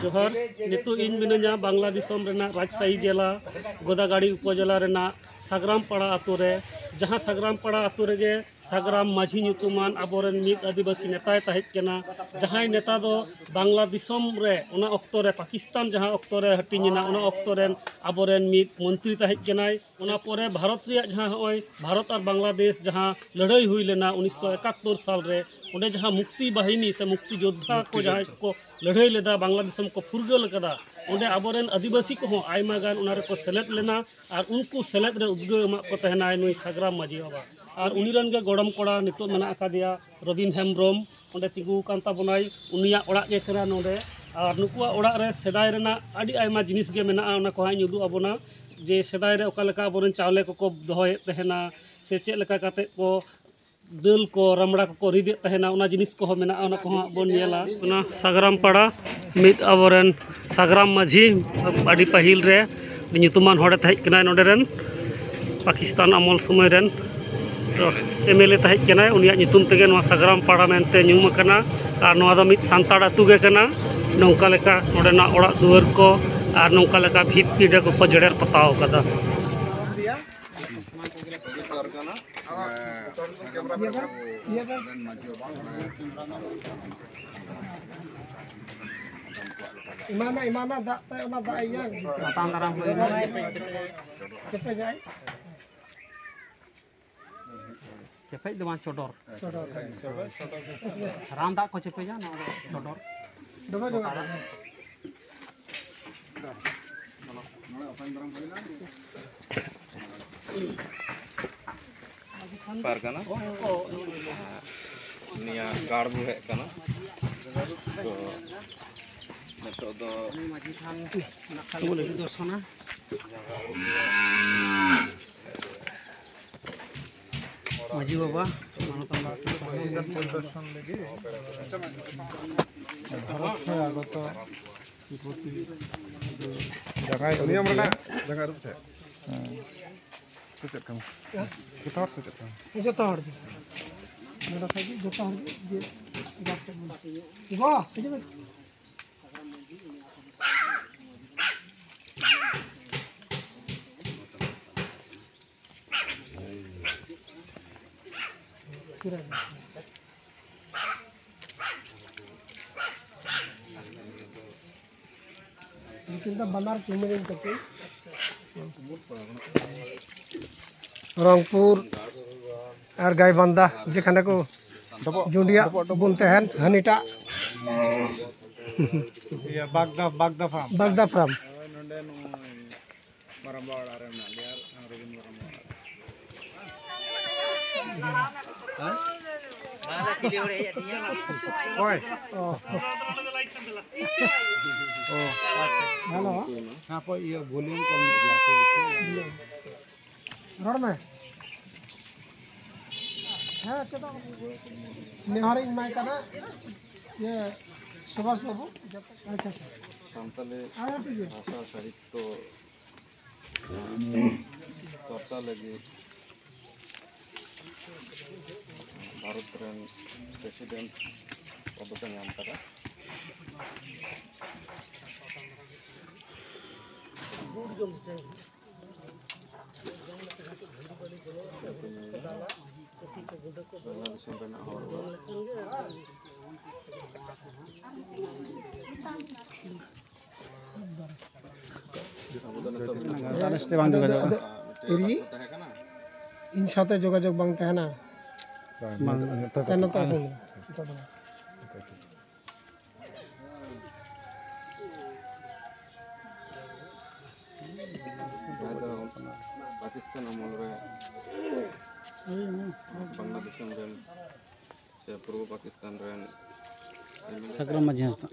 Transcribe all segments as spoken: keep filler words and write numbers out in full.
ᱡᱚᱦᱟᱨ᱾ ᱱᱤᱛᱚᱜ ᱤᱧ ᱢᱤᱱᱟᱹᱧᱟ ᱵᱟᱝᱞᱟ ᱫᱤᱥᱚᱢ ᱨᱮᱱᱟᱜ ᱨᱟᱡᱽᱥᱟᱦᱤ ᱡᱮᱞᱟ ᱜᱳᱫᱟᱜᱟᱲᱤ ᱩᱯᱚᱡᱮᱞᱟ ᱨᱮᱱᱟᱜ ᱥᱟᱜᱽᱨᱟᱢ ᱯᱟᱲᱟ ᱟᱛᱳ ᱨᱮ, ᱡᱟᱦᱟᱸ ᱥᱟᱜᱽᱨᱟᱢ ᱯᱟᱲᱟ ᱟᱛᱳ ᱨᱮᱜᱮ ᱥᱟᱜᱽᱨᱟᱢ ᱢᱟᱹᱡᱷᱤ ᱧᱩᱛᱩᱢᱟᱱ ᱟᱵᱚᱨᱮᱱ ᱢᱤᱫ ᱟᱹᱫᱤᱵᱟᱹᱥᱤ ᱱᱮᱛᱟᱭ ᱛᱟᱦᱮᱸ ᱠᱟᱱᱟ, ᱡᱟᱦᱟᱸᱭ ᱱᱮᱛᱟ ᱫᱚ ᱵᱟᱝᱞᱟ ᱫᱤᱥᱚᱢ ᱨᱮ, ᱚᱱᱟ ᱚᱠᱛᱚ ᱨᱮ ᱯᱟᱠᱤᱥᱛᱟᱱ ᱡᱟᱦᱟᱸ ᱚᱠᱛᱚ ᱨᱮ ᱦᱟᱹᱴᱤᱧ ᱮᱱᱟ, ᱚᱱᱟ ᱚᱠᱛᱚ ᱨᱮᱱ ᱟᱵᱚᱨᱮᱱ ᱢᱤᱫ ᱢᱚᱱᱛᱨᱤ ᱛᱟᱦᱮᱸ ᱠᱟᱱᱟᱭ᱾ ᱚᱱᱟ ᱯᱚᱨᱮ ᱵᱷᱟᱨᱚᱛ ᱨᱮᱭᱟᱜ ᱡᱟᱦᱟᱸ ᱦᱚᱸᱜᱼᱚᱭ ᱵᱷᱟᱨᱚᱛ ᱟᱨ ᱵᱟᱝᱞᱟᱫᱮᱥ ᱡᱟᱦᱟᱸ ᱞᱟᱹᱲᱦᱟᱹᱭ ᱦᱩᱭ ᱞᱮᱱᱟ ᱩᱱᱤᱥᱥᱚ ᱮᱠᱟᱛᱛᱳᱨ ᱥᱟᱞ ᱨᱮ, ᱚᱸᱰᱮ ᱡᱟᱦᱟᱸ ᱢᱩᱠᱛᱤ ᱵᱟᱦᱤᱱᱤ ᱥᱮ ᱢᱩᱠᱛᱤ ᱡᱳᱫᱽᱫᱷᱟ ᱠᱚ ᱡᱟᱦᱟᱸᱭ ᱠᱚ ᱞᱟᱹᱲᱦᱟᱹᱭ ᱞᱮᱫᱟ ᱵᱟᱝᱞᱟ ᱫᱤᱥᱚᱢ ᱠᱚ ᱯᱷᱩᱨᱜᱟᱹᱞ ᱟᱠᱟᱫᱟ, ᱚᱸᱰᱮ ᱟᱵᱚᱨᱮᱱ ᱟᱹᱫᱤᱵᱟᱹᱥᱤ ᱠᱚᱦᱚᱸ ᱟᱭᱢᱟ ᱜᱟᱱ ᱚᱱᱟ ᱨᱮᱠᱚ ᱥᱮᱞᱮᱫ ᱞᱮᱱᱟ᱾ ᱟᱨ ᱩᱱᱠᱩ ᱥᱮᱞᱮᱫ ᱨᱮ ᱩᱫᱽᱜᱟᱹᱣ ᱮᱢᱟᱜ ᱠᱚ ᱛᱟᱦᱮᱱᱟᱭ ᱱᱩᱭ ᱥᱟᱜᱽᱨᱟᱢ ᱢᱟᱹᱡᱷᱤ ᱵᱟᱵᱟ᱾ ᱟᱨ ᱩᱱᱤ ᱨᱮᱱ ᱜᱮ ᱜᱚᱲᱚᱢ ᱠᱚᱲᱟ ᱱᱤᱛᱚᱜ ᱢᱮᱱᱟᱜ ᱟᱠᱟᱫᱮᱭᱟ ᱨᱚᱵᱤᱱ ᱦᱮᱢᱵᱨᱚᱢ, ᱚᱸᱰᱮ ᱛᱤᱸᱜᱩ ᱟᱠᱟᱱ ᱛᱟᱵᱚᱱᱟᱭ, ᱩᱱᱤᱭᱟᱜ ᱚᱲᱟᱜ ᱜᱮ ᱠᱟᱱᱟ ᱱᱚᱰᱮ᱾ ᱟᱨ ᱱᱩᱠᱩᱣᱟᱜ ᱚᱲᱟᱜ ᱨᱮ ᱥᱮᱫᱟᱭ ᱨᱮᱱᱟᱜ ᱟᱹᱰᱤ ᱟᱭᱢᱟ ᱡᱤᱱᱤᱥ ᱜᱮ ᱢᱮᱱᱟᱜᱼᱟ, ᱚᱱᱟ ᱠᱚ ᱦᱟᱸᱜ ᱤᱧ ᱩᱫᱩᱜ ᱟᱵᱚᱱᱟ, ᱡᱮ ᱥᱮᱫᱟᱭ ᱨᱮ ᱚᱠᱟ ᱞᱮᱠᱟ ᱟᱵᱚᱨᱮᱱ ᱪᱟᱣᱞᱮ ᱠᱚᱠᱚ ᱫᱚᱦᱚᱭᱮᱫ ᱛᱟᱦᱮᱱᱟ, ᱥᱮ ᱪᱮᱫ ᱞᱮᱠᱟ ᱠᱟᱛᱮᱫ ᱠᱚ ᱫᱟᱹᱞ ᱠᱚ ᱨᱟᱢᱲᱟ ᱠᱚᱠᱚ ᱨᱤᱫᱮᱫ ᱛᱟᱦᱮᱱᱟ, ᱚᱱᱟ ᱡᱤᱱᱤᱥ ᱠᱚᱦᱚᱸ ᱢᱮᱱᱟᱜᱼᱟ, ᱚᱱᱟ ᱠᱚᱦᱚᱸ ᱦᱟᱸᱜ ᱵᱚᱱ ᱧᱮᱞᱟ᱾ ᱚᱱᱟ ᱥᱟᱜᱽᱨᱟᱢ ᱯᱟᱲᱟ ᱢᱤᱫ ᱟᱵᱚᱨᱮᱱ ᱥᱟᱜᱽᱨᱟᱢ ᱢᱟᱹᱡᱷᱤ ᱟᱹᱰᱤ ᱯᱟᱹᱦᱤᱞ ᱨᱮ ᱧᱩᱛᱩᱢᱟᱱ ᱦᱚᱲᱮ ᱛᱟᱦᱮᱸ ᱠᱟᱱᱟᱭ ᱱᱚᱰᱮ ᱨᱮᱱ, ᱯᱟᱠᱤᱥᱛᱟᱱ ᱟᱢᱚᱞ ᱥᱚᱢᱚᱭ ᱨᱮᱱ᱾ ᱛᱚ, ᱮᱢ ᱮᱞ ᱮ ᱛᱟᱦᱮᱸ ᱠᱟᱱᱟᱭ, ᱩᱱᱤᱭᱟᱜ ᱧᱩᱛᱩᱢ ᱛᱮᱜᱮ ᱱᱚᱣᱟ ᱥᱟᱜᱽᱨᱟᱢ ᱯᱟᱲᱟ ᱢᱮᱱᱛᱮ ᱧᱩᱢ ᱟᱠᱟᱱᱟ᱾ ᱟᱨ ᱱᱚᱣᱟ ᱫᱚ ᱢᱤᱫ ᱥᱟᱱᱛᱟᱲ ᱟᱹᱛᱩ ᱜᱮ ᱠᱟᱱᱟ᱾ ᱱᱚᱝᱠᱟ ᱞᱮᱠᱟ ᱱᱚᱰᱮᱱᱟᱜ ᱚᱲᱟᱜ ᱫᱩᱣᱟᱹᱨ ᱠᱚ ᱟᱨ ᱱᱚᱝᱠᱟ ᱞᱮᱠᱟ ᱵᱷᱤᱛ ᱯᱤᱸᱰᱟᱹ ᱠᱚᱠᱚ ᱡᱮᱨᱮᱲ ᱯᱚᱛᱟᱣ ᱟᱠᱟᱫᱟ᱾ ᱮᱢᱟᱱᱟ, ᱮᱢᱟᱱᱟ ᱫᱟᱜ ᱛᱟᱭ, ᱚᱱᱟ ᱫᱟᱜ ᱤᱭᱟᱹ᱾ ᱪᱮᱯᱮᱡᱟᱭ᱾ ᱪᱮᱯᱮᱡ ᱫᱚ ᱵᱟᱝ, ᱪᱚᱰᱚᱨ᱾ ᱪᱚᱰᱚᱨ᱾ ᱨᱟᱱ ᱫᱟᱜ ᱠᱚ ᱪᱮᱯᱮᱡᱟ, ᱱᱚᱣᱟ ᱫᱚ ᱪᱚᱰᱚᱨ᱾ ᱰᱚᱵᱚᱜ, ᱰᱚᱵᱚᱜ᱾ ᱯᱟᱨᱜᱟᱱᱟ ᱱᱤᱭᱟᱹ ᱜᱟᱲ ᱵᱚ ᱦᱮᱡ ᱠᱟᱱᱟ᱾ ᱛᱚ ᱱᱤᱛᱚᱜ ᱫᱚ ᱢᱟᱹᱡᱷᱤ ᱛᱷᱟᱱ ᱱᱟᱠᱷᱟ ᱞᱮ ᱯᱚᱨᱤᱫᱚᱨᱥᱚᱱᱟ᱾ ᱢᱟᱹᱡᱷᱤ ᱵᱟᱵᱟ, ᱢᱟᱱᱚᱛᱟᱱ ᱵᱟᱵᱟ ᱥᱟᱶᱛᱮ ᱯᱚᱨᱤᱫᱚᱨᱥᱚᱱ ᱞᱟᱹᱜᱤᱫ ᱵᱷᱟᱨᱚᱛ ᱠᱷᱚᱱ ᱟᱜᱚᱛ ᱛᱤᱵᱚᱛᱤ ᱡᱟᱸᱜᱟᱭ ᱟᱹᱨᱩᱵ ᱱᱤᱭᱚᱢ ᱨᱮᱱᱟᱜ ᱠᱮᱫᱟ᱾ ᱡᱟᱸᱜᱟ ᱟᱹᱨᱩᱵ ᱴᱷᱮᱡ᱾ ᱦᱮᱸ᱾ ᱥᱮ ᱪᱮᱫ ᱠᱟᱱᱟ? ᱡᱚᱛᱚ ᱦᱚᱲ ᱥᱮ ᱪᱮᱫ ᱠᱟᱱᱟ? ᱡᱚᱛᱚ ᱦᱚᱲ ᱜᱮ᱾ ᱱᱚᱰᱮ ᱠᱷᱚᱡ ᱜᱮ ᱡᱚᱛᱚ ᱦᱚᱲ ᱜᱮ ᱡᱮ ᱜᱚ, ᱦᱤᱡᱩᱜ ᱢᱮ᱾ ᱱᱩᱠᱤᱱ ᱫᱚ ᱵᱟᱱᱟᱨ ᱪᱩᱢᱟᱹᱲᱤᱧ ᱛᱟᱹᱠᱤᱱ᱾ ᱨᱚᱝᱯᱩᱨ ᱟᱨ ᱜᱟᱭᱵᱟᱱᱫᱟ, ᱡᱮᱠᱷᱟᱱᱮ ᱠᱚ ᱡᱩᱸᱰᱤᱭᱟᱜ ᱵᱚᱱ ᱛᱟᱦᱮᱱ, ᱦᱟᱹᱱᱤᱴᱟᱜ᱾ ᱤᱭᱟᱹ, ᱵᱟᱜᱽᱫᱟ, ᱵᱟᱜᱽᱫᱟ ᱯᱷᱟᱨᱢ᱾ ᱵᱟᱜᱽᱫᱟ ᱯᱷᱟᱨᱢ᱾ ᱦᱳᱭ, ᱱᱚᱰᱮ ᱱᱚᱜᱼᱚᱭ ᱢᱟᱨᱟᱢᱵᱟ ᱚᱲᱟᱜ ᱨᱮ ᱢᱮᱱᱟᱜ ᱞᱮᱭᱟ, ᱟᱨ ᱨᱚᱵᱤᱱ ᱢᱟᱨᱟᱢᱵᱟ ᱚᱲᱟᱜ ᱨᱮ᱾ ᱦᱮᱸ? ᱚᱠᱚᱭ? ᱚ᱾ ᱚ, ᱟᱪᱪᱷᱟ᱾ ᱦᱮᱞᱳ᱾ ᱦᱮᱸ, ᱦᱟᱯᱳᱭ, ᱤᱭᱟᱹ, volume ᱠᱚᱢ ᱧᱚᱜ ᱜᱮᱭᱟ, ᱦᱟᱯᱳᱭ᱾ ᱨᱚᱲ ᱢᱮ᱾ ᱦᱮᱸ, ᱪᱮᱫᱟᱜ ᱵᱟᱝ? ᱱᱮᱦᱚᱨᱤᱧ ᱮᱢᱟᱭ ᱠᱟᱱᱟ, ᱤᱭᱟᱹ, ᱥᱩᱵᱷᱟᱥ ᱵᱟᱹᱵᱩ᱾ ᱟᱪᱪᱷᱟ, ᱟᱪᱪᱷᱟ᱾ ᱥᱟᱱᱛᱟᱞᱤ ᱦᱮᱸ, ᱴᱷᱤᱠ ᱜᱮᱭᱟ᱾ ᱵᱷᱟᱥᱟ ᱥᱟᱦᱤᱛᱛᱚ ᱪᱚᱨᱪᱟ ᱞᱟᱹᱜᱤᱫ ᱵᱷᱟᱨᱚᱛ ᱨᱮᱱ president ᱯᱚᱫᱚ ᱠᱚ ᱧᱟᱢ ᱠᱟᱫᱟ᱾ ᱵᱟᱝᱞᱟ ᱫᱤᱥᱚᱢ ᱨᱮᱱᱟᱜ ᱦᱚᱲ ᱠᱚ᱾ ᱟᱵᱚ ᱫᱚ ᱱᱤᱛᱚᱜ ᱟᱫᱚ, ᱟᱫᱚ, ᱟᱫᱚ, ᱮᱨᱤ, ᱛᱟᱦᱮᱸ ᱠᱟᱱᱟ᱾ ᱤᱧ ᱥᱟᱶᱛᱮ ᱡᱳᱜᱟᱡᱳᱜᱽ ᱵᱟᱝ ᱛᱟᱦᱮᱱᱟ᱾ ᱵᱟᱝ, ᱱᱤᱛᱚᱜ ᱫᱚ ᱛᱟᱭᱱᱚᱢ ᱛᱮ ᱵᱟᱝ᱾ ᱯᱷᱳᱱ ᱢᱮ᱾ ᱱᱤᱛᱚᱜ ᱫᱚ ᱵᱟᱝ᱾ ᱡᱟᱦᱟᱸ ᱫᱚ ᱯᱟᱠᱤᱥᱛᱟᱱ ᱟᱢᱚᱞ ᱨᱮ ᱵᱟᱝᱞᱟ ᱫᱤᱥᱚᱢ ᱨᱮᱱ ᱥᱮ ᱯᱩᱨᱵᱚ ᱯᱟᱠᱤᱥᱛᱟᱱ ᱨᱮᱱ ᱥᱟᱠᱨᱟᱢ ᱢᱟᱹᱡᱷᱤ ᱦᱟᱸᱥᱫᱟ᱾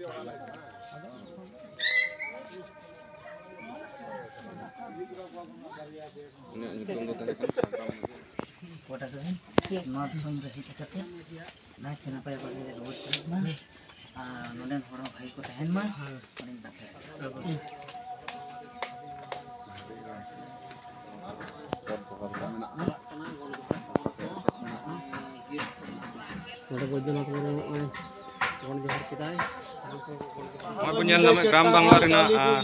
ᱩᱱᱤᱭᱟᱜ ᱧᱩᱛᱩᱢ ᱫᱚ ᱛᱟᱦᱮᱸ ᱠᱟᱱᱟ ᱥᱟᱠᱨᱟᱢ ᱢᱟᱹᱡᱷᱤ᱾ ᱜᱚᱴᱟ ᱠᱚ ᱱᱚᱣᱟ ᱫᱤᱥᱚᱢ ᱨᱮ ᱦᱮᱡ ᱠᱟᱛᱮ ᱱᱟᱭᱛᱮ ᱱᱟᱯᱟᱭ ᱵᱟᱲᱟ ᱜᱮ ᱨᱩᱣᱟᱹᱲ ᱪᱟᱞᱟᱜ ᱢᱟ᱾ ᱟᱨ ᱱᱚᱰᱮᱱ ᱦᱚᱲ ᱦᱚᱸ ᱵᱷᱟᱜᱮ ᱠᱚ ᱛᱟᱦᱮᱱ ᱢᱟ᱾ ᱚᱱᱟᱧ ᱠᱟᱛᱷᱟᱭᱟ᱾ ᱱᱚᱰᱮ ᱵᱳᱭᱫᱚᱱᱟᱛᱷ ᱵᱩᱨᱩ ᱱᱚᱜᱼᱚᱭ ᱱᱚᱣᱟ ᱵᱚᱱ ᱧᱮᱞ ᱧᱟᱢᱮᱫ ᱜᱨᱟᱢ ᱵᱟᱝᱞᱟ ᱨᱮᱱᱟᱜ, ᱟᱨ,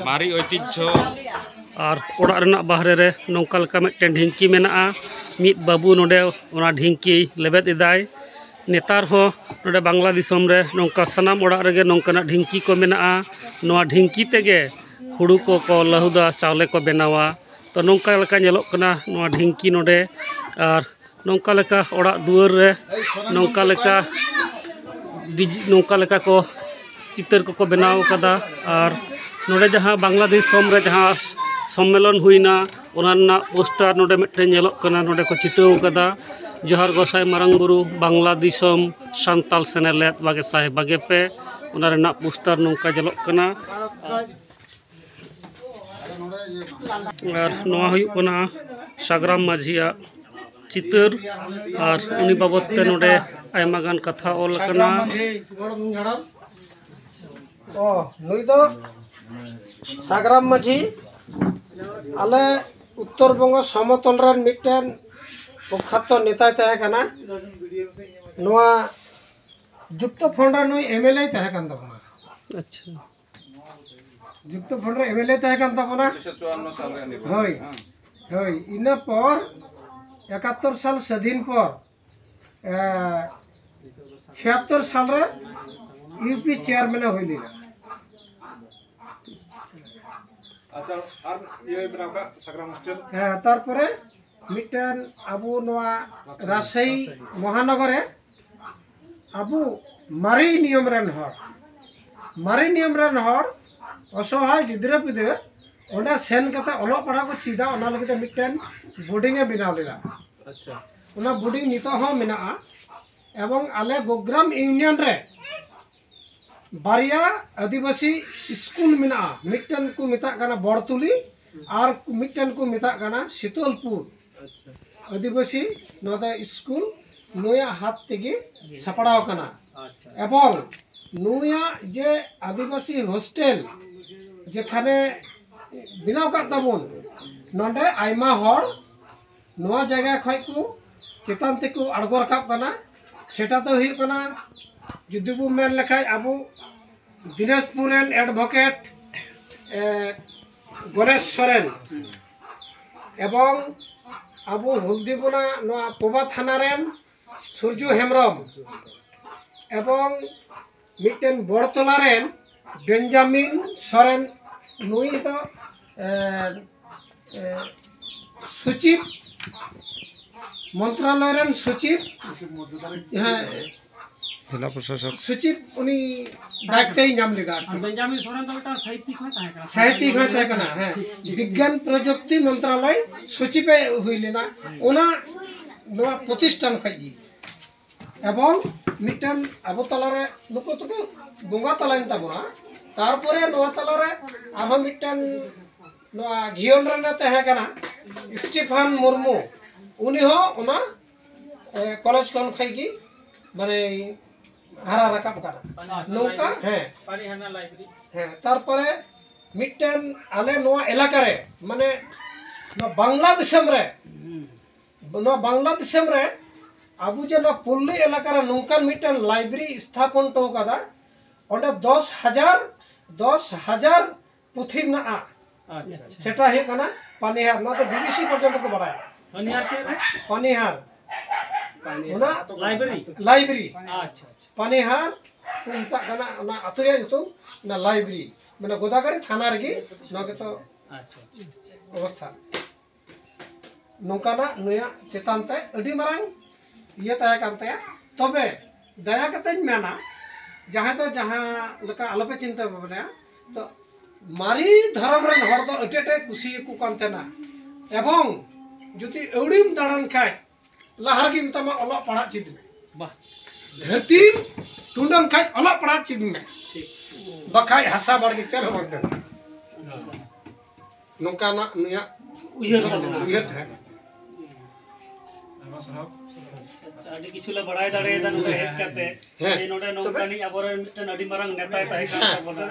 ᱢᱟᱨᱮ ᱳᱭᱛᱤᱡᱽᱡᱷᱚ᱾ ᱟᱨ ᱚᱲᱟᱜ ᱨᱮᱱᱟᱜ ᱵᱟᱦᱨᱮ ᱨᱮ ᱱᱚᱝᱠᱟ ᱞᱮᱠᱟ ᱢᱤᱫᱴᱮᱱ ᱰᱷᱤᱝᱠᱤ ᱢᱮᱱᱟᱜᱼᱟ᱾ ᱢᱤᱫ ᱵᱟᱹᱵᱩ ᱱᱚᱰᱮ ᱚᱱᱟ ᱰᱷᱤᱝᱠᱤ ᱞᱮᱵᱮᱫ ᱮᱫᱟᱭ᱾ ᱱᱮᱛᱟᱨ ᱦᱚᱸ ᱱᱚᱰᱮ ᱵᱟᱝᱞᱟ ᱫᱤᱥᱚᱢ ᱨᱮ ᱱᱚᱝᱠᱟ ᱥᱟᱱᱟᱢ ᱚᱲᱟᱜ ᱨᱮᱜᱮ ᱱᱚᱝᱠᱟᱱᱟᱜ ᱰᱷᱤᱝᱠᱤ ᱠᱚ ᱢᱮᱱᱟᱜᱼᱟ᱾ ᱱᱚᱣᱟ ᱰᱷᱤᱝᱠᱤ ᱛᱮᱜᱮ ᱦᱩᱲᱩ ᱠᱚᱠᱚ ᱞᱟᱹᱦᱩᱫᱟ, ᱪᱟᱣᱞᱮ ᱠᱚ ᱵᱮᱱᱟᱣᱟ᱾ ᱛᱚ, ᱱᱚᱝᱠᱟ ᱞᱮᱠᱟ ᱧᱮᱞᱚᱜ ᱠᱟᱱᱟ ᱱᱚᱣᱟ ᱰᱷᱤᱝᱠᱤ ᱱᱚᱰᱮ᱾ ᱟᱨ ᱱᱚᱝᱠᱟ ᱞᱮᱠᱟ ᱚᱲᱟᱜ ᱫᱩᱣᱟᱹᱨ ᱨᱮ ᱱᱚᱝᱠᱟ ᱞᱮᱠᱟ ᱰᱤᱡᱤ-, ᱱᱚᱝᱠᱟ ᱞᱮᱠᱟ ᱠᱚ ᱪᱤᱛᱟᱹᱨ ᱠᱚᱠᱚ ᱵᱮᱱᱟᱣ ᱠᱟᱫᱟ᱾ ᱟᱨ ᱱᱚᱰᱮ ᱡᱟᱦᱟᱸ ᱵᱟᱝᱞᱟᱫᱮᱥ ᱫᱤᱥᱚᱢ ᱨᱮ ᱡᱟᱦᱟᱸ ᱥᱚᱢᱢᱮᱞᱚᱱ ᱦᱩᱭᱱᱟ, ᱚᱱᱟ ᱨᱮᱱᱟᱜ ᱯᱳᱥᱴᱟᱨ ᱱᱚᱰᱮ ᱢᱤᱫᱴᱮᱱ ᱧᱮᱞᱚᱜ ᱠᱟᱱᱟ, ᱱᱚᱰᱮ ᱠᱚ ᱪᱷᱤᱴᱟᱹᱣ ᱠᱟᱫᱟ, "ᱡᱚᱦᱟᱨ ᱜᱚᱸᱥᱟᱭ ᱢᱟᱨᱟᱝ ᱵᱩᱨᱩ, ᱵᱟᱝᱞᱟ ᱫᱤᱥᱚᱢ ᱥᱟᱱᱛᱟᱞ ᱥᱮᱱᱮᱞᱮᱫ ᱵᱟᱜᱮ ᱥᱟᱭ ᱵᱟᱜᱮ ᱯᱮ", ᱚᱱᱟ ᱨᱮᱱᱟᱜ ᱯᱳᱥᱴᱟᱨ ᱱᱚᱝᱠᱟ ᱧᱮᱞᱚᱜ ᱠᱟᱱᱟ᱾ ᱟᱨ ᱱᱚᱣᱟ ᱦᱩᱭᱩᱜ ᱠᱟᱱᱟ ᱥᱟᱜᱽᱨᱟᱢ ᱢᱟᱹᱡᱷᱤᱭᱟᱜ ᱪᱤᱛᱟᱹᱨ, ᱟᱨ ᱩᱱᱤ ᱵᱟᱵᱚᱫ ᱛᱮ ᱱᱚᱰᱮ ᱟᱭᱢᱟ ᱜᱟᱱ ᱠᱟᱛᱷᱟ ᱚᱞ ᱟᱠᱟᱱᱟ᱾ ᱚ, ᱱᱩᱭ ᱫᱚ ᱥᱟᱜᱽᱨᱟᱢ ᱢᱟᱹᱡᱷᱤ, ᱟᱞᱮ ᱩᱛᱛᱚᱨ ᱵᱚᱝᱜᱚ ᱥᱚᱢᱚᱛᱚᱞ ᱨᱮᱱ ᱢᱤᱫᱴᱮᱱ ᱯᱨᱚᱠᱷᱟᱛᱚ ᱱᱮᱛᱟᱭ ᱛᱟᱦᱮᱸ ᱠᱟᱱᱟ᱾ ᱱᱚᱣᱟ ᱡᱩᱠᱛᱚ ᱯᱷᱚᱸᱰ ᱨᱮ ᱱᱩᱭ ᱮᱢ ᱮᱞ ᱮᱭ ᱛᱟᱦᱮᱸ ᱠᱟᱱ ᱛᱟᱵᱚᱱᱟ᱾ ᱟᱪᱪᱷᱟ᱾ ᱡᱩᱠᱛᱚ ᱯᱷᱚᱸᱰ ᱨᱮ ᱮᱢ ᱮᱞ ᱮ ᱛᱟᱦᱮᱸ ᱠᱟᱱ ᱛᱟᱵᱚᱱᱟ᱾ ᱩᱱᱤᱥᱥᱚ ᱪᱩᱣᱟᱱᱱᱚ ᱥᱟᱞ ᱨᱮ ᱩᱱᱤ ᱦᱳᱭ᱾ ᱦᱮᱸ᱾ ᱦᱳᱭ, ᱤᱱᱟᱹ ᱯᱚᱨ ᱮᱠᱟᱛᱛᱚᱨ ᱥᱟᱞ ᱥᱟᱹᱫᱷᱤᱱ ᱯᱚᱨ, ᱮ, ᱪᱷᱤᱭᱟᱛᱛᱚᱨ ᱥᱟᱞ ᱨᱮ ᱤᱭᱩ ᱯᱤ ᱪᱮᱭᱟᱨᱢᱮᱱ ᱮ ᱦᱩᱭ ᱞᱮᱱᱟ᱾ ᱟᱪᱪᱷᱟ, ᱟᱨ ᱤᱭᱟᱹ ᱢᱮᱱᱟᱜ ᱟᱠᱟᱫ ᱥᱟᱜᱽᱨᱟᱢ ᱦᱳᱥᱴᱮᱞ᱾ ᱦᱮᱸ, ᱛᱟᱨᱯᱚᱨᱮ ᱢᱤᱫᱴᱮᱱ ᱟᱵᱚ ᱱᱚᱣᱟ ᱨᱟᱡᱽᱥᱟᱦᱤ ᱢᱚᱦᱟᱱᱚᱜᱚᱨ ᱨᱮ ᱟᱵᱚ ᱢᱟᱨᱮ ᱱᱤᱭᱚᱢ ᱨᱮᱱ ᱦᱚᱲ, ᱢᱟᱨᱮ ᱱᱤᱭᱚᱢ ᱨᱮᱱ ᱦᱚᱲ ᱚᱥᱚᱦᱟᱭ ᱜᱤᱫᱽᱨᱟᱹ ᱯᱤᱫᱽᱨᱟᱹ ᱚᱸᱰᱮ ᱥᱮᱱ ᱠᱟᱛᱮ ᱚᱞᱚᱜ ᱯᱟᱲᱦᱟᱜ ᱠᱚ ᱪᱮᱫᱟ, ᱚᱱᱟ ᱞᱟᱹᱜᱤᱫ ᱛᱮ ᱢᱤᱫᱴᱮᱱ ᱵᱳᱨᱰᱤᱝ ᱮ ᱵᱮᱱᱟᱣ ᱞᱮᱫᱟ᱾ ᱟᱪᱪᱷᱟ᱾ ᱚᱱᱟ ᱵᱳᱨᱰᱤᱝ ᱱᱤᱛᱚᱜ ᱦᱚᱸ ᱢᱮᱱᱟᱜᱼᱟ᱾ ᱮᱵᱚᱝ ᱟᱞᱮ ᱜᱳᱜᱽᱨᱟᱢ ᱤᱭᱩᱱᱤᱭᱚᱱ ᱨᱮ ᱵᱟᱨᱭᱟ ᱟᱹᱫᱤᱵᱟᱹᱥᱤ ᱥᱠᱩᱞ ᱢᱮᱱᱟᱜᱼᱟ, ᱢᱤᱫᱴᱮᱱ ᱠᱚ ᱢᱮᱛᱟᱜ ᱠᱟᱱᱟ ᱵᱚᱲᱛᱩᱞᱤ ᱟᱨ ᱢᱤᱫᱴᱮᱱ ᱠᱚ ᱢᱮᱛᱟᱜ ᱠᱟᱱᱟ ᱥᱤᱛᱚᱞᱯᱩᱨ᱾ ᱟᱪᱪᱷᱟ᱾ ᱟᱹᱫᱤᱵᱟᱹᱥᱤ ᱱᱚᱣᱟ ᱫᱚ ᱥᱠᱩᱞ ᱱᱩᱭᱟᱜ ᱦᱟᱛ ᱛᱮᱜᱮ ᱥᱟᱯᱲᱟᱣ ᱠᱟᱱᱟ᱾ ᱟᱪᱪᱷᱟ᱾ ᱮᱵᱚᱝ ᱱᱩᱭᱟᱜ ᱡᱮ ᱟᱹᱫᱤᱵᱟᱹᱥᱤ ᱦᱳᱥᱴᱮᱞ ᱡᱮᱠᱷᱟᱱᱮ ᱵᱮᱱᱟᱣ ᱠᱟᱜ ᱛᱟᱵᱚᱱ, ᱱᱚᱰᱮ ᱟᱭᱢᱟ ᱦᱚᱲ ᱱᱚᱣᱟ ᱡᱟᱭᱜᱟ ᱠᱷᱚᱡ ᱠᱚ ᱪᱮᱛᱟᱱ ᱛᱮᱠᱚ ᱟᱬᱜᱚ ᱨᱟᱠᱟᱵ ᱠᱟᱱᱟ᱾ ᱥᱮᱴᱟ ᱫᱚ ᱦᱩᱭᱩᱜ ᱠᱟᱱᱟ, ᱡᱩᱫᱤ ᱵᱚ ᱢᱮᱱ ᱞᱮᱠᱷᱟᱡ ᱟᱵᱚ ᱫᱤᱱᱟᱡᱽᱯᱩᱨ ᱨᱮᱱ ᱮᱰᱵᱷᱚᱠᱮᱴ ᱜᱚᱱᱮᱥ ᱥᱚᱨᱮᱱ ᱮᱵᱚᱝ ᱟᱵᱚ ᱦᱩᱞᱫᱤᱵᱚᱱᱟ ᱱᱚᱣᱟ ᱯᱳᱵᱟ ᱛᱷᱟᱱᱟ ᱨᱮᱱ ᱥᱩᱨᱡᱩ ᱦᱮᱢᱵᱨᱚᱢ ᱮᱵᱚᱝ ᱢᱤᱫᱴᱮᱱ ᱵᱚᱲᱛᱚᱞᱟ ᱨᱮᱱ ᱵᱮᱧᱡᱟᱢᱤᱱ ᱥᱚᱨᱮᱱ, ᱱᱩᱭ ᱫᱚ ᱮ, ᱮ, ᱥᱚᱪᱤᱵ, ᱢᱚᱱᱛᱨᱟᱞᱚᱭ ᱨᱮᱱ ᱥᱚᱪᱤᱵ, ᱦᱮᱸ, ᱡᱮᱞᱟ ᱯᱨᱚᱥᱟᱥᱚᱠ᱾ ᱥᱚᱪᱤᱵ ᱩᱱᱤ ᱫᱟᱭᱤᱛᱛᱚᱭ ᱧᱟᱢ ᱞᱮᱫᱟ ᱟᱨ ᱟᱨᱠᱤ᱾ ᱵᱮᱧᱡᱟᱢᱤᱱ ᱥᱚᱨᱮᱱ ᱫᱚ ᱢᱤᱫᱴᱟᱝ ᱥᱟᱦᱤᱛᱭᱤᱠ ᱦᱚᱸᱭ ᱛᱟᱦᱮᱸ ᱠᱟᱱᱟ᱾ ᱥᱟᱦᱤᱛᱭᱤᱠ ᱦᱚᱸᱭ ᱛᱟᱦᱮᱸ ᱠᱟᱱᱟ, ᱦᱮᱸ᱾ ᱴᱷᱤᱠ, ᱴᱷᱤᱠ᱾ ᱵᱤᱜᱽᱜᱟᱱ ᱯᱨᱚᱡᱩᱠᱛᱤ ᱢᱚᱱᱛᱨᱟᱞᱚᱭ ᱥᱚᱪᱤᱵᱮ ᱦᱩᱭ ᱞᱮᱱᱟ᱾ ᱚᱱᱟ ᱱᱚᱣᱟ ᱯᱨᱚᱛᱤᱥᱴᱷᱟᱱ ᱠᱷᱚᱡ ᱜᱮ᱾ ᱮᱵᱚᱝ ᱢᱤᱫᱴᱮᱱ ᱟᱵᱚ ᱛᱟᱞᱟᱨᱮ ᱱᱩᱠᱩ ᱫᱚᱠᱚ ᱵᱚᱸᱜᱟ ᱛᱟᱞᱟᱭᱮᱱ ᱛᱟᱵᱚᱱᱟ᱾ ᱛᱟᱨᱯᱚᱨᱮ ᱱᱚᱣᱟ ᱛᱟᱞᱟᱨᱮ ᱟᱨᱦᱚᱸ ᱢᱤᱫᱴᱮᱱ ᱱᱚᱣᱟ ᱜᱷᱤᱭᱚᱱ ᱨᱮᱱᱮ ᱛᱟᱦᱮᱸ ᱠᱟᱱᱟ ᱥᱴᱤᱯᱷᱟᱱ ᱢᱩᱨᱢᱩ, ᱩᱱᱤ ᱦᱚᱸ ᱚᱱᱟ ᱮ, ᱠᱚᱞᱮᱡᱽ ᱠᱷᱚᱱ ᱠᱷᱚᱡ ᱜᱮ ᱢᱟᱱᱮ ᱦᱟᱨᱟ ᱨᱟᱠᱟᱵ ᱠᱟᱱᱟ᱾ ᱟᱪᱪᱷᱟ, ᱱᱚᱝᱠᱟ, ᱞᱟᱭᱵᱨᱮᱨᱤ᱾ ᱦᱮᱸ᱾ ᱯᱟᱱᱤᱦᱟᱨ ᱨᱮᱱᱟᱜ ᱞᱟᱭᱵᱨᱮᱨᱤ᱾ ᱦᱮᱸ, ᱛᱟᱨᱯᱚᱨᱮ ᱢᱤᱫᱴᱮᱱ ᱟᱞᱮ ᱱᱚᱣᱟ ᱮᱞᱟᱠᱟ ᱨᱮ, ᱢᱟᱱᱮ ᱱᱚᱣᱟ ᱵᱟᱝᱞᱟ ᱫᱤᱥᱚᱢ ᱨᱮ, ᱦᱩᱸ᱾ ᱱᱚᱣᱟ ᱵᱟᱝᱞᱟ ᱫᱤᱥᱚᱢ ᱨᱮ ᱟᱵᱚ ᱡᱮ ᱱᱚᱣᱟ ᱯᱚᱞᱞᱤ ᱮᱞᱟᱠᱟ ᱨᱮ ᱱᱚᱝᱠᱟᱱ ᱢᱤᱫᱴᱮᱱ ᱞᱟᱭᱵᱨᱮᱨᱤ ᱥᱛᱷᱟᱯᱚᱱ ᱦᱚᱴᱚ ᱠᱟᱫᱟ, ᱚᱸᱰᱮ ᱫᱚᱥ ᱦᱟᱡᱟᱨ, ᱫᱚᱥ ᱦᱟᱡᱟᱨ ᱯᱩᱛᱷᱤ ᱢᱮᱱᱟᱜᱼᱟ᱾ ᱟᱪᱪᱷᱟ, ᱟᱪᱪᱷᱟ᱾ ᱥᱮᱴᱟ ᱦᱩᱭᱩᱜ ᱠᱟᱱᱟ ᱯᱟᱱᱤᱦᱟᱨ, ᱱᱚᱣᱟ ᱫᱚ ᱵᱤᱵᱤᱥᱤ ᱯᱚᱨᱡᱚᱱᱛᱚ ᱠᱚ ᱵᱟᱲᱟᱭᱟ᱾ ᱯᱟᱱᱤᱦᱟᱨ ᱪᱮᱫ ᱨᱮ? ᱯᱟᱱᱤᱦᱟᱨ᱾ ᱚᱱᱟ ᱞᱟᱭᱵᱨᱮᱨᱤ? ᱞᱟᱭᱵᱨᱮᱨᱤ᱾ ᱟᱪᱪᱷᱟ, ᱟᱪᱪᱷᱟ᱾ ᱯᱟᱱᱤᱦᱟᱨ ᱠᱚ ᱢᱮᱛᱟᱜ ᱠᱟᱱᱟ, ᱚᱱᱟ ᱟᱹᱛᱩ ᱨᱮᱭᱟᱜ ᱧᱩᱛᱩᱢ, ᱚᱱᱟ ᱞᱟᱭᱵᱨᱮᱨᱤ᱾ ᱢᱟᱱᱮ ᱜᱳᱫᱟᱜᱟᱲᱤ ᱛᱷᱟᱱᱟ ᱨᱮᱜᱮ ᱱᱚᱣᱟ ᱜᱮᱛᱚ ᱟᱪᱪᱷᱟ, ᱟᱪᱪᱷᱟ᱾ ᱚᱵᱚᱥᱛᱷᱟ᱾ ᱱᱚᱝᱠᱟᱱᱟᱜ ᱱᱩᱭᱟᱜ ᱪᱮᱛᱟᱱ ᱛᱮ ᱟᱹᱰᱤ ᱢᱟᱨᱟᱝ ᱤᱭᱟᱹ ᱛᱟᱦᱮᱸ ᱠᱟᱱ ᱛᱟᱭᱟ᱾ ᱛᱚᱵᱮ ᱫᱟᱭᱟ ᱠᱟᱛᱮᱧ ᱢᱮᱱᱟ, ᱡᱟᱦᱟᱸᱭ ᱫᱚ ᱡᱟᱦᱟᱸ ᱞᱮᱠᱟ ᱟᱞᱚᱯᱮ ᱪᱤᱱᱛᱟᱹ ᱵᱷᱟᱵᱽᱱᱟᱭᱟ, ᱛᱚ ᱢᱟᱨᱮ ᱫᱷᱚᱨᱚᱢ ᱨᱮᱱ ᱦᱚᱲ ᱫᱚ ᱟᱹᱰᱤ ᱟᱸᱴᱮ ᱠᱩᱥᱤᱭᱟᱠᱚ ᱠᱟᱱ ᱛᱟᱦᱮᱱᱟ᱾ ᱮᱵᱚᱝ ᱡᱩᱫᱤ ᱟᱹᱣᱲᱤᱢ ᱫᱟᱬᱟᱱ ᱠᱷᱟᱡ, ᱞᱟᱦᱟ ᱨᱮᱜᱮ ᱢᱮᱛᱟᱢᱟ ᱚᱞᱚᱜ ᱯᱟᱲᱦᱟᱜ ᱪᱮᱫ ᱢᱮ᱾ ᱵᱟᱦ᱾ ᱫᱷᱟᱹᱨᱛᱤᱢ ᱴᱩᱸᱰᱟᱹᱝ ᱠᱷᱟᱡ ᱚᱞᱚᱜ ᱯᱟᱲᱦᱟᱜ ᱪᱮᱫ ᱢᱮ᱾ ᱴᱷᱤᱠ᱾ ᱵᱟᱠᱷᱟᱡ ᱦᱟᱥᱟ ᱵᱟᱲᱜᱮ ᱪᱮᱫ ᱦᱚᱸ ᱵᱟᱝ ᱠᱟᱱᱟ᱾ ᱱᱚᱝᱠᱟᱱᱟᱜ ᱱᱩᱭᱟᱜ ᱩᱭᱦᱟᱹᱨ ᱛᱟᱦᱮᱸ ᱠᱟᱱᱟ᱾ ᱟᱪᱪᱷᱟ, ᱟᱹᱰᱤ ᱠᱤᱪᱷᱩ ᱞᱮ ᱵᱟᱲᱟᱭ ᱫᱟᱲᱮᱭᱟᱫᱟ ᱱᱚᱰᱮ ᱦᱮᱡ ᱠᱟᱛᱮ᱾ ᱦᱮᱸ᱾ ᱡᱮ ᱱᱚᱰᱮ ᱛᱚᱵᱮ? ᱱᱚᱝᱠᱟᱱᱤᱡ ᱟᱵᱚᱨᱮᱱ ᱢᱤᱫᱴᱮᱱ ᱟᱹᱰᱤ ᱢᱟᱨᱟᱝ ᱱᱮᱛᱟᱭ ᱛᱟᱦᱮᱸ ᱠᱟᱱ ᱦᱮᱸ᱾ ᱛᱟᱵᱚᱱᱟ᱾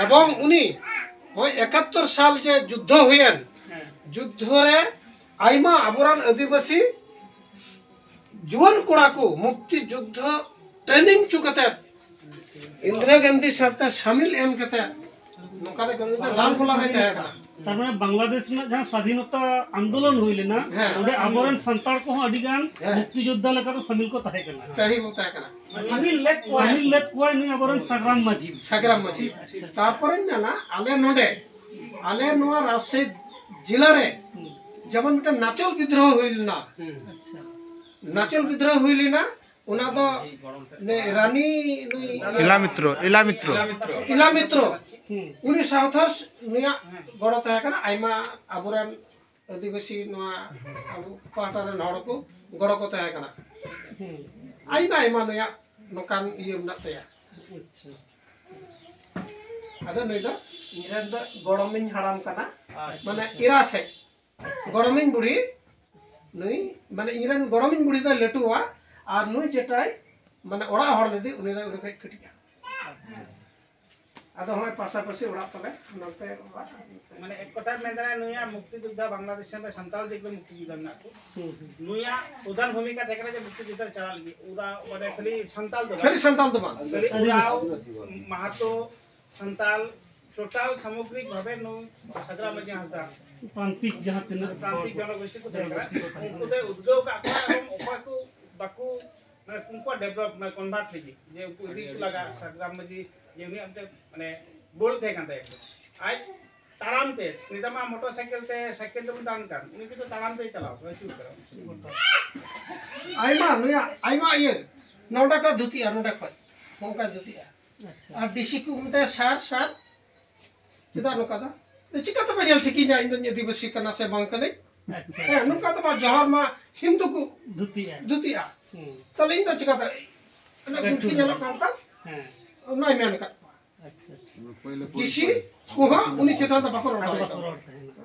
ᱮᱵᱚᱝ ᱩᱱᱤ ᱦᱚᱸᱜᱼᱚᱭ ᱮᱠᱟᱛᱛᱚᱨ ᱥᱟᱞ ᱡᱮ ᱡᱩᱫᱽᱫᱷᱚ ᱦᱩᱭᱮᱱ, ᱦᱮᱸ᱾ ᱡᱩᱫᱽᱫᱷᱚ ᱨᱮ ᱟᱭᱢᱟ ᱟᱵᱚᱨᱮᱱ ᱟᱹᱫᱤᱵᱟᱹᱥᱤ ᱡᱩᱣᱟᱹᱱ ᱠᱚᱲᱟ ᱠᱚ ᱢᱩᱠᱛᱤ ᱡᱩᱫᱽᱫᱷᱚ ᱴᱨᱮᱱᱤᱝ ᱪᱚ ᱠᱟᱛᱮ, ᱤᱱᱫᱤᱨᱟ ᱜᱟᱱᱫᱷᱤ ᱥᱟᱶᱛᱮ ᱥᱟᱢᱤᱞ ᱮᱢ ᱠᱟᱛᱮ, ᱱᱚᱝᱠᱟ ᱞᱮᱠᱟ ᱩᱱᱤ ᱫᱚ ᱞᱟᱞ ᱠᱚᱞᱟ ᱨᱮ ᱛᱟᱦᱮᱸ ᱠᱟᱱᱟ᱾ ᱛᱟᱨ ᱢᱟᱱᱮ ᱵᱟᱝᱞᱟᱫᱮᱥ ᱨᱮᱱᱟᱜ ᱡᱟᱦᱟᱸ ᱥᱟᱫᱷᱤᱱᱚᱛᱟ ᱟᱱᱫᱳᱞᱚᱱ ᱦᱩᱭ ᱞᱮᱱᱟ, ᱦᱮᱸ᱾ ᱚᱸᱰᱮ ᱟᱵᱚᱨᱮᱱ ᱥᱟᱱᱛᱟᱲ ᱠᱚᱦᱚᱸ ᱟᱹᱰᱤ ᱜᱟᱱ ᱦᱮᱸ᱾ ᱢᱩᱠᱛᱤ ᱡᱳᱫᱽᱫᱷᱟ ᱞᱮᱠᱟᱛᱮ ᱥᱟᱢᱤᱞ ᱠᱚ ᱛᱟᱦᱮᱸ ᱠᱟᱱᱟ᱾ ᱥᱟᱹᱦᱤ ᱠᱚ ᱛᱟᱦᱮᱸ ᱠᱟᱱᱟ᱾ ᱥᱟᱢᱤᱞ ᱞᱮᱫ ᱠᱚᱣᱟᱭ᱾ ᱥᱟᱢᱤᱞ ᱞᱮᱫ ᱠᱚᱣᱟᱭ ᱱᱩᱭ ᱟᱵᱚᱨᱮᱱ ᱥᱟᱜᱽᱨᱟᱢ ᱢᱟᱹᱡᱷᱤ᱾ ᱥᱟᱜᱽᱨᱟᱢ ᱢᱟᱹᱡᱷᱤ᱾ ᱟᱪᱪᱷᱟ᱾ ᱛᱟᱨᱯᱚᱨᱮᱧ ᱢᱮᱱᱟ, ᱟᱞᱮ ᱱᱚᱰᱮ, ᱟᱞᱮ ᱱᱚᱣᱟ ᱨᱟᱡᱽᱥᱟᱹᱦᱤ ᱡᱮᱞᱟ ᱨᱮ ᱦᱩᱸ᱾ ᱡᱮᱢᱚᱱ ᱢᱤᱫᱴᱮᱱ ᱱᱟᱪᱚᱞ ᱵᱤᱫᱽᱨᱳᱦᱚ ᱦᱩᱭ ᱞᱮᱱᱟ᱾ ᱦᱩᱸ᱾ ᱟᱪᱪᱷᱟ᱾ ᱱᱟᱪᱚᱞ ᱵᱤᱫᱽᱨᱳᱦᱚ ᱦᱩᱭ ᱞᱮᱱᱟ, ᱚᱱᱟ ᱫᱚ ᱱᱩᱭ ᱨᱟᱱᱤ, ᱱᱩᱭ ᱤᱞᱟ ᱢᱤᱛᱨᱚ, ᱤᱞᱟ ᱢᱤᱛᱨᱚ᱾ ᱤᱞᱟ ᱢᱤᱛᱨᱚ᱾ ᱦᱩᱸ᱾ ᱩᱱᱤ ᱥᱟᱶᱛᱮ ᱱᱩᱭᱟᱜ ᱜᱚᱲᱚ ᱛᱟᱦᱮᱸ ᱠᱟᱱᱟ᱾ ᱟᱭᱢᱟ ᱟᱵᱚᱨᱮᱱ ᱟᱹᱫᱤᱵᱟᱹᱥᱤ ᱱᱚᱣᱟ ᱟᱵᱚ ᱯᱟᱦᱴᱟ ᱨᱮᱱ ᱦᱚᱲ ᱠᱚ ᱜᱚᱲᱚ ᱠᱚ ᱛᱟᱦᱮᱸ ᱠᱟᱱᱟ᱾ ᱦᱩᱸ᱾ ᱟᱭᱢᱟ ᱟᱭᱢᱟ ᱱᱩᱭᱟᱜ ᱱᱚᱝᱠᱟᱱ ᱤᱭᱟᱹ ᱢᱮᱱᱟᱜ ᱛᱟᱭᱟ᱾ ᱟᱪᱪᱷᱟ᱾ ᱟᱫᱚ ᱱᱩᱭ ᱫᱚ ᱤᱧ ᱨᱮᱱ ᱫᱚ ᱜᱚᱲᱚᱢᱤᱧ ᱦᱟᱲᱟᱢ ᱠᱟᱱᱟ, ᱟᱪᱪᱷᱟ, ᱢᱟᱱᱮ ᱟᱪᱪᱷᱟ᱾ ᱮᱨᱟ ᱥᱮᱫ ᱜᱚᱲᱚᱢᱤᱧ ᱵᱩᱲᱦᱤ ᱱᱩᱭ, ᱢᱟᱱᱮ ᱤᱧ ᱨᱮᱱ ᱜᱚᱲᱚᱢᱤᱧ ᱵᱩᱲᱦᱤ ᱫᱚᱭ ᱞᱟᱹᱴᱩᱣᱟ, ᱟᱨ ᱱᱩᱭ ᱡᱮᱴᱟᱭ ᱢᱟᱱᱮ ᱚᱲᱟᱜ ᱦᱚᱲ ᱞᱟᱹᱜᱤᱫ ᱩᱱᱤ ᱫᱚ ᱩᱱᱤ ᱠᱷᱚᱡ ᱠᱟᱹᱴᱤᱡᱼᱟ᱾ ᱟᱫᱚ ᱦᱚᱸᱜᱼᱚᱭ ᱯᱟᱥᱟᱯᱟᱥᱤ ᱚᱲᱟᱜ ᱛᱟᱞᱮ, ᱱᱚᱛᱮ ᱚᱲᱟᱜ᱾ ᱢᱟᱱᱮ ᱮᱠ ᱠᱚᱛᱷᱟ ᱢᱮᱱ ᱫᱟᱲᱮᱭᱟᱜᱼᱟ, ᱱᱩᱭᱟᱜ ᱢᱩᱠᱛᱤ ᱡᱳᱫᱽᱫᱷᱟ ᱵᱟᱝᱞᱟᱫᱮᱥ ᱨᱮ ᱥᱟᱱᱛᱟᱞ ᱡᱮ ᱠᱚ ᱢᱩᱠᱛᱤ ᱡᱳᱫᱽᱫᱷᱟ ᱢᱮᱱᱟᱜ ᱠᱚ, ᱦᱩᱸ, ᱦᱩᱸ᱾ ᱱᱩᱭᱟᱜ ᱯᱨᱚᱫᱷᱟᱱ ᱵᱷᱩᱢᱤᱠᱟ ᱛᱟᱦᱮᱸ ᱠᱟᱱᱟ ᱡᱮ ᱢᱩᱠᱛᱤ ᱡᱳᱫᱽᱫᱷᱟ ᱪᱟᱞᱟᱜ ᱞᱟᱹᱜᱤᱫ᱾ ᱩᱨᱟᱣ, ᱢᱟᱱᱮ ᱠᱷᱟᱹᱞᱤ ᱥᱟᱱᱛᱟᱞ ᱫᱚ ᱵᱟᱝ᱾ ᱠᱷᱟᱹᱞᱤ ᱥᱟᱱᱛᱟᱞ ᱫᱚ ᱵᱟᱝ᱾ ᱠᱷᱟᱹᱞᱤ ᱟᱹᱫᱤᱵᱟᱹᱥᱤ, ᱩᱨᱟᱣ, ᱟᱹᱫᱤᱵᱟᱹᱥᱤ ᱵᱟᱝ᱾ ᱢᱟᱦᱟᱛᱚ, ᱥᱟᱱᱛᱟᱞ, ᱴᱳᱴᱟᱞ ᱥᱟᱢᱚᱜᱽᱨᱤᱠ ᱵᱷᱟᱵᱮ ᱱᱩᱭ ᱥᱟᱜᱽᱨᱟᱢ ᱢᱟᱹᱡᱷᱤ ᱦᱟᱸᱥᱫᱟ ᱯᱨᱟᱱᱛᱤᱠ ᱡᱟᱦᱟᱸ ᱛᱤᱱᱟᱹᱜ ᱯᱨᱟᱱᱛᱤᱠ ᱦᱚᱲ, ᱡᱚᱱᱚᱜᱳᱥᱴᱤ ᱠᱚ ᱛᱟᱦᱮᱸ ᱠᱟᱱᱟ, ᱡᱚᱱᱚᱜᱳᱥᱴᱤ ᱠᱚ ᱛᱟᱦᱮᱸ ᱩᱱᱠᱩ ᱠᱟᱱᱟ᱾ ᱫᱚᱭ ᱩᱫᱽᱜᱟᱹᱣ ᱠᱟᱜ ᱠᱚᱣᱟ ᱮᱵᱚᱝ ᱚᱠᱚᱭ ᱠᱚ ᱵᱟᱠᱚ, ᱢᱟᱱᱮ ᱩᱱᱠᱩᱣᱟᱜ ᱰᱮᱵᱷᱞᱚᱯ, ᱢᱟᱱᱮ ᱠᱚᱱᱵᱷᱟᱨᱴ ᱞᱟᱹᱜᱤᱫ, ᱡᱮ ᱩᱱᱠᱩ ᱤᱫᱤ ᱦᱚᱪᱚ ᱞᱟᱜᱟ ᱥᱟᱜᱽᱨᱟᱢ ᱢᱟᱹᱡᱷᱤ, ᱡᱮ ᱩᱱᱤᱭᱟᱜ ᱢᱤᱫᱴᱮᱱ ᱢᱟᱱᱮ ᱜᱳᱞ ᱛᱟᱦᱮᱸ ᱠᱟᱱ ᱛᱟᱭᱟ᱾ ᱟᱡ ᱛᱟᱲᱟᱢ ᱛᱮ, ᱱᱮᱛᱟᱨ ᱢᱟ ᱢᱚᱴᱚᱨ ᱥᱟᱭᱠᱮᱞ ᱛᱮ, ᱥᱟᱭᱠᱮᱞ ᱛᱮᱵᱚᱱ ᱫᱟᱬᱟᱱ ᱠᱟᱱ, ᱩᱱᱤ ᱠᱤᱱᱛᱩ ᱛᱟᱲᱟᱢ ᱛᱮᱭ ᱪᱟᱞᱟᱣ ᱠᱟᱱᱟ, ᱟᱹᱪᱩᱨ ᱠᱟᱱᱟ᱾ ᱟᱭᱢᱟ, ᱱᱩᱭᱟᱜ ᱟᱭᱢᱟ ᱤᱭᱟᱹ, ᱱᱚᱰᱮ ᱠᱷᱚᱡ ᱫᱷᱩᱛᱤᱜᱼᱟ, ᱱᱚᱰᱮ ᱠᱷᱚᱡ, ᱱᱚᱝᱠᱟ ᱫᱷᱩᱛᱤᱜᱼᱟ᱾ ᱟᱪᱪᱷᱟ᱾ ᱟᱨ ᱰᱤᱥᱤ ᱠᱚ ᱢᱮᱛᱟᱭᱟ, "ᱥᱟᱨ, ᱥᱟᱨ, ᱪᱮᱫᱟᱜ ᱱᱚᱝᱠᱟ ᱫᱚ? ᱪᱤᱠᱟᱹ ᱛᱮᱯᱮ ᱧᱮᱞ ᱴᱷᱤᱠᱤᱧᱟ ᱤᱧ ᱫᱚᱧ ᱟᱹᱫᱤᱵᱟᱹᱥᱤ ᱠᱟᱱᱟ ᱥᱮ ᱵᱟᱝ ᱠᱟᱹᱱᱟᱹᱧ?" ᱟᱪᱪᱷᱟ, ᱦᱮᱸ, ᱟᱪᱪᱷᱟ᱾ ᱱᱚᱝᱠᱟ ᱫᱚ ᱵᱟᱝ, ᱡᱚᱦᱟᱨ ᱢᱟ ᱦᱤᱱᱫᱩ ᱠᱚ ᱫᱷᱩᱛᱤᱜᱼᱟ᱾ ᱫᱷᱩᱛᱤᱜᱼᱟ᱾ ᱦᱩᱸ᱾ ᱛᱟᱦᱞᱮ ᱤᱧ ᱫᱚ ᱪᱤᱠᱟᱹᱛᱮ? ᱚᱱᱮ ᱮᱠᱴᱩ ᱜᱩᱱᱴᱷᱤ ᱧᱮᱞᱚᱜ ᱠᱟᱱ ᱛᱟᱢ, ᱦᱮᱸ᱾ ᱚᱱᱟᱭ ᱢᱮᱱ ᱟᱠᱟᱫ ᱠᱚᱣᱟ᱾ ᱟᱪᱪᱷᱟ, ᱟᱪᱪᱷᱟ᱾ ᱰᱤᱥᱤ ᱠᱚᱦᱚᱸ ᱩᱱᱤ ᱪᱮᱛᱟᱱ ᱫᱚ ᱵᱟᱠᱚ ᱨᱚᱲ ᱟᱫᱚ ᱫᱟᱲᱮ ᱵᱟᱠᱚ ᱠᱟᱣᱫᱟ᱾ ᱨᱚᱲ ᱛᱟᱦᱮᱱᱟ᱾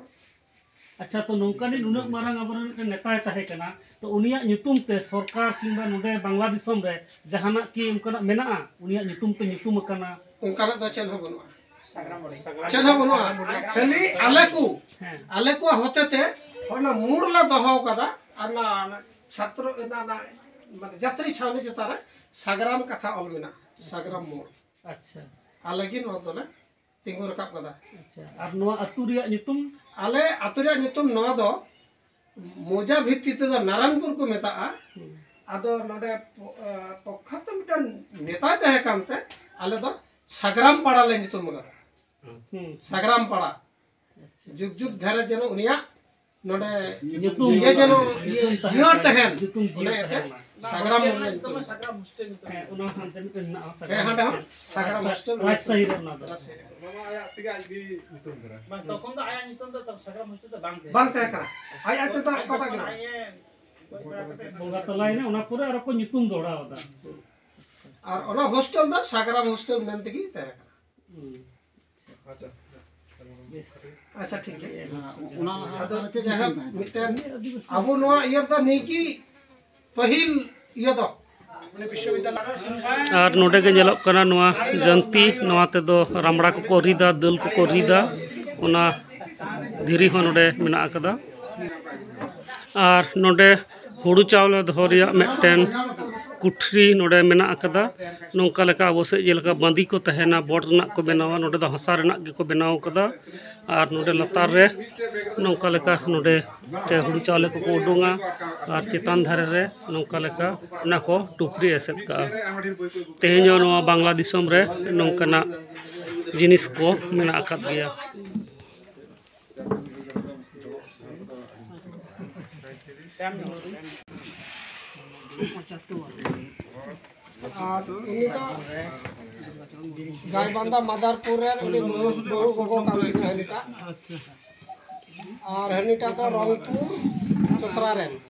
ᱟᱪᱪᱷᱟ, ᱛᱚ ᱱᱚᱝᱠᱟᱱᱤᱡ ᱱᱩᱱᱟᱹᱜ ᱢᱟᱨᱟᱝ ᱟᱵᱚᱨᱮᱱ ᱢᱤᱫᱴᱮᱱ ᱱᱮᱛᱟᱭ ᱛᱟᱦᱮᱸ ᱠᱟᱱᱟ, ᱛᱚ ᱩᱱᱤᱭᱟᱜ ᱧᱩᱛᱩᱢ ᱛᱮ ᱥᱚᱨᱠᱟᱨ ᱠᱤᱝᱵᱟ ᱱᱚᱰᱮ ᱵᱟᱝᱞᱟ ᱫᱤᱥᱚᱢ ᱨᱮ ᱡᱟᱦᱟᱱᱟᱜ ᱠᱤ ᱚᱱᱠᱟᱱᱟᱜ ᱢᱮᱱᱟᱜᱼᱟ? ᱩᱱᱤᱭᱟᱜ ᱧᱩᱛᱩᱢ ᱛᱮ ᱧᱩᱛᱩᱢ ᱟᱠᱟᱱᱟ? ᱚᱱᱠᱟᱱᱟᱜ ᱫᱚ ᱪᱮᱫ ᱦᱚᱸ ᱵᱟᱹᱱᱩᱜᱼᱟ᱾ ᱪᱮᱫ ᱦᱚᱸ ᱵᱟᱹᱱᱩᱜᱼᱟ᱾ ᱠᱷᱟᱹᱞᱤ ᱟᱞᱮ ᱠᱚ, ᱦᱮᱸ᱾ ᱟᱞᱮ ᱠᱚᱣᱟᱜ ᱦᱚᱛᱮ ᱛᱮ ᱚᱱᱟ ᱢᱩᱲ ᱞᱮ ᱫᱚᱦᱚ ᱠᱟᱫᱟ᱾ ᱟᱨ ᱚᱱᱟ, ᱚᱱᱟ ᱪᱷᱟᱛᱨᱚ ᱚᱱᱟ, ᱚᱱᱟ, ᱢᱟᱱᱮ ᱡᱟᱛᱨᱤ ᱪᱷᱟᱣᱱᱤ ᱪᱮᱛᱟᱱ ᱨᱮ ᱥᱟᱜᱽᱨᱟᱢ ᱠᱟᱛᱷᱟ ᱚᱞ ᱢᱮᱱᱟᱜᱼᱟ, ᱥᱟᱜᱽᱨᱟᱢ ᱢᱳᱲ᱾ ᱟᱪᱪᱷᱟ᱾ ᱟᱞᱮ ᱜᱮ ᱱᱚᱣᱟ ᱫᱚᱞᱮ ᱛᱤᱸᱜᱩ ᱨᱟᱠᱟᱵ ᱠᱟᱫᱟ᱾ ᱟᱪᱪᱷᱟ, ᱟᱨ ᱱᱚᱣᱟ ᱟᱹᱛᱩ ᱨᱮᱭᱟᱜ ᱧᱩᱛᱩᱢ? ᱟᱞᱮ ᱟᱹᱛᱩ ᱨᱮᱭᱟᱜ ᱧᱩᱛᱩᱢ ᱱᱚᱣᱟ ᱫᱚ ᱢᱚᱡᱟ ᱵᱷᱤᱛᱛᱤ ᱛᱮᱫᱚ ᱱᱟᱨᱟᱱᱯᱩᱨ ᱠᱚ ᱢᱮᱛᱟᱜᱼᱟ᱾ ᱦᱩᱸ᱾ ᱟᱫᱚ ᱱᱚᱰᱮ ᱯᱚ-, ᱟ, ᱯᱚᱠᱠᱷᱟᱛ ᱫᱚ ᱢᱤᱫᱴᱟᱝ ᱱᱮᱛᱟᱭ ᱛᱟᱦᱮᱸ ᱠᱟᱱᱛᱮ ᱟᱞᱮ ᱫᱚ ᱥᱟᱜᱽᱨᱟᱢ ᱯᱟᱲᱟ ᱞᱮ ᱧᱩᱛᱩᱢ ᱟᱠᱟᱫᱟ᱾ ᱦᱩᱸ᱾ ᱥᱟᱜᱽᱨᱟᱢ ᱯᱟᱲᱟ᱾ ᱡᱩᱜᱽ ᱡᱩᱜᱽ ᱫᱷᱟᱨᱮ ᱡᱮᱱᱚ ᱩᱱᱤᱭᱟᱜ ᱱᱚᱰᱮ ᱧᱩᱛᱩᱢ ᱤᱭᱟᱹ ᱡᱮᱱᱚ ᱤᱭᱟᱹ ᱧᱩᱛᱩᱢ ᱛᱟᱦᱮᱱ ᱡᱤᱭᱟᱹᱲ ᱢᱟ᱾ ᱛᱟᱦᱮᱱ᱾ ᱧᱩᱛᱩᱢ ᱚᱱᱟ ᱡᱤᱭᱟᱹᱲ ᱤᱭᱟᱹᱛᱮ ᱛᱟᱦᱮᱱ ᱢᱟ᱾ ᱥᱟᱜᱽᱨᱟᱢ ᱢᱩᱨᱢᱩ ᱧᱩᱛᱩᱢ᱾ ᱥᱟᱜᱽᱨᱟᱢ ᱦᱳᱥᱴᱮᱞ ᱧᱩᱛᱩᱢ᱾ ᱦᱮᱸ, ᱚᱱᱟ ᱦᱚᱸ ᱦᱟᱱᱛᱮ ᱢᱤᱫᱴᱮᱱ ᱢᱮᱱᱟᱜᱼᱟ, ᱦᱮᱸ, ᱥᱟᱜᱽᱨᱟᱢ ᱦᱟᱸᱰᱮ ᱦᱚᱸ ᱦᱳᱥᱴᱮᱞ᱾ ᱥᱟᱜᱽᱨᱟᱢ ᱦᱳᱥᱴᱮᱞ ᱨᱟᱡᱽ ᱢᱮᱱᱟᱜᱼᱟ᱾ ᱥᱟᱹᱦᱤ ᱨᱮ ᱚᱱᱟ ᱫᱚ᱾ ᱨᱟᱡᱽ ᱥᱟᱹᱦᱤ ᱨᱮ᱾ ᱵᱟᱝ, ᱛᱚᱠᱷᱚᱱ ᱫᱚ ᱟᱭᱟᱜ ᱧᱩᱛᱩᱢ ᱫᱚ ᱛᱚ ᱥᱟᱜᱽᱨᱟᱢ ᱦᱳᱥᱴᱮᱞ ᱫᱚ ᱵᱟᱝ ᱛᱟᱦᱮᱸ ᱵᱟᱝ ᱠᱟᱱᱟ᱾ ᱛᱟᱦᱮᱸ ᱠᱟᱱᱟ᱾ ᱟᱡ ᱟᱡ ᱛᱮᱫᱚ ᱟᱡ ᱚᱠᱟᱴᱟᱜ ᱜᱮ ᱡᱚᱠᱷᱚᱱ ᱵᱟᱝ᱾ ᱟᱡ ᱮ ᱜᱚᱡ ᱵᱟᱲᱟ ᱠᱟᱛᱮ ᱵᱚᱸᱜᱟ ᱛᱟᱞᱟᱭᱮᱱᱟ, ᱚᱱᱟ ᱯᱚᱨᱮ ᱟᱨᱚ ᱠᱚ ᱧᱩᱛᱩᱢ ᱫᱚᱦᱲᱟ ᱟᱫᱟ᱾ ᱟᱨ ᱚᱱᱟ ᱦᱳᱥᱴᱮᱞ ᱫᱚ ᱥᱟᱜᱽᱨᱟᱢ ᱦᱳᱥᱴᱮᱞ ᱢᱮᱱ ᱛᱮᱜᱮ ᱛᱟᱦᱮᱸ ᱠᱟᱱᱟ᱾ ᱦᱩᱸ᱾ ᱟᱪᱪᱷᱟ᱾ ᱵᱮᱥ᱾ ᱟᱪᱪᱷᱟ, ᱴᱷᱤᱠ ᱜᱮᱭᱟ᱾ ᱦᱮᱸ, ᱚᱱᱟ ᱞᱟᱦᱟ ᱟᱫᱚ ᱨᱮ ᱪᱮᱫ ᱡᱟᱭᱦᱳᱠ, ᱧᱩᱛᱩᱢ ᱛᱟᱦᱮᱸ ᱠᱟᱱᱟ? ᱢᱤᱫᱴᱮᱱ ᱟᱵᱚ ᱱᱚᱣᱟ ᱤᱭᱟᱹ ᱨᱮᱫᱚ ᱱᱤᱭᱟᱹ ᱜᱮ ᱯᱟᱹᱦᱤᱞ ᱤᱭᱟᱹ ᱫᱚ᱾ ᱟᱨ ᱱᱚᱰᱮ ᱜᱮ ᱧᱮᱞᱚᱜ ᱠᱟᱱᱟ ᱱᱚᱣᱟ ᱡᱟᱹᱱᱛᱤ, ᱱᱚᱣᱟ ᱛᱮᱫᱚ ᱨᱟᱢᱲᱟ ᱠᱚᱠᱚ ᱨᱤᱫᱟ, ᱫᱟᱹᱞ ᱠᱚᱠᱚ ᱨᱤᱫᱟ, ᱚᱱᱟ ᱫᱷᱤᱨᱤ ᱦᱚᱸ ᱱᱚᱰᱮ ᱢᱮᱱᱟᱜ ᱟᱠᱟᱫᱟ᱾ ᱟᱨ ᱱᱚᱰᱮ ᱦᱩᱲᱩ ᱪᱟᱣᱞᱮ ᱫᱚᱦᱚ ᱨᱮᱭᱟᱜ ᱢᱤᱫᱴᱮᱱ ᱠᱩᱴᱷᱨᱤ ᱱᱚᱰᱮ ᱢᱮᱱᱟᱜ ᱟᱠᱟᱫᱟ᱾ ᱱᱚᱝᱠᱟ ᱞᱮᱠᱟ ᱟᱵᱚ ᱥᱮᱫ ᱡᱮᱞᱮᱠᱟ ᱵᱟᱸᱫᱤ ᱠᱚ ᱛᱟᱦᱮᱱᱟ, ᱵᱚᱴ ᱨᱮᱱᱟᱜ ᱠᱚ ᱵᱮᱱᱟᱣᱟ, ᱱᱚᱰᱮ ᱫᱚ ᱦᱟᱥᱟ ᱨᱮᱱᱟᱜ ᱜᱮᱠᱚ ᱵᱮᱱᱟᱣ ᱟᱠᱟᱫᱟ᱾ ᱟᱨ ᱱᱚᱰᱮ ᱞᱟᱛᱟᱨ ᱨᱮ ᱱᱚᱝᱠᱟ ᱞᱮᱠᱟ ᱱᱚᱰᱮ ᱛᱮ ᱦᱩᱲᱩ ᱪᱟᱣᱞᱮ ᱠᱚᱠᱚ ᱩᱰᱩᱝᱟ᱾ ᱟᱨ ᱪᱮᱛᱟᱱ ᱫᱷᱟᱨᱮ ᱨᱮ ᱱᱚᱝᱠᱟ ᱞᱮᱠᱟ ᱚᱱᱟ ᱠᱚ ᱴᱩᱯᱨᱤ ᱮᱥᱮᱫ ᱠᱟᱜᱼᱟ᱾ ᱛᱮᱦᱮᱧ ᱦᱚᱸ ᱱᱚᱣᱟ ᱵᱟᱝᱞᱟ ᱫᱤᱥᱚᱢ ᱨᱮ ᱱᱚᱝᱠᱟᱱᱟᱜ ᱡᱤᱱᱤᱥ ᱠᱚ ᱢᱮᱱᱟᱜ ᱟᱠᱟᱫ ᱜᱮᱭᱟ᱾ ᱟᱨ ᱩᱱᱤ ᱫᱚ ᱜᱟᱭᱵᱟᱱᱫᱟ ᱢᱟᱫᱟᱨᱯᱩᱨ ᱨᱮᱱ ᱩᱱᱤ ᱵᱟᱹᱦᱩ, ᱵᱟᱹᱦᱩ ᱜᱚᱜᱚ ᱠᱟᱱ ᱛᱤᱧᱟ ᱦᱟᱹᱱᱤᱴᱟᱜ᱾ ᱟᱨ ᱦᱟᱹᱱᱤᱴᱟᱜ ᱫᱚ ᱨᱚᱝᱯᱩᱨ ᱪᱚᱛᱨᱟ ᱨᱮᱱ᱾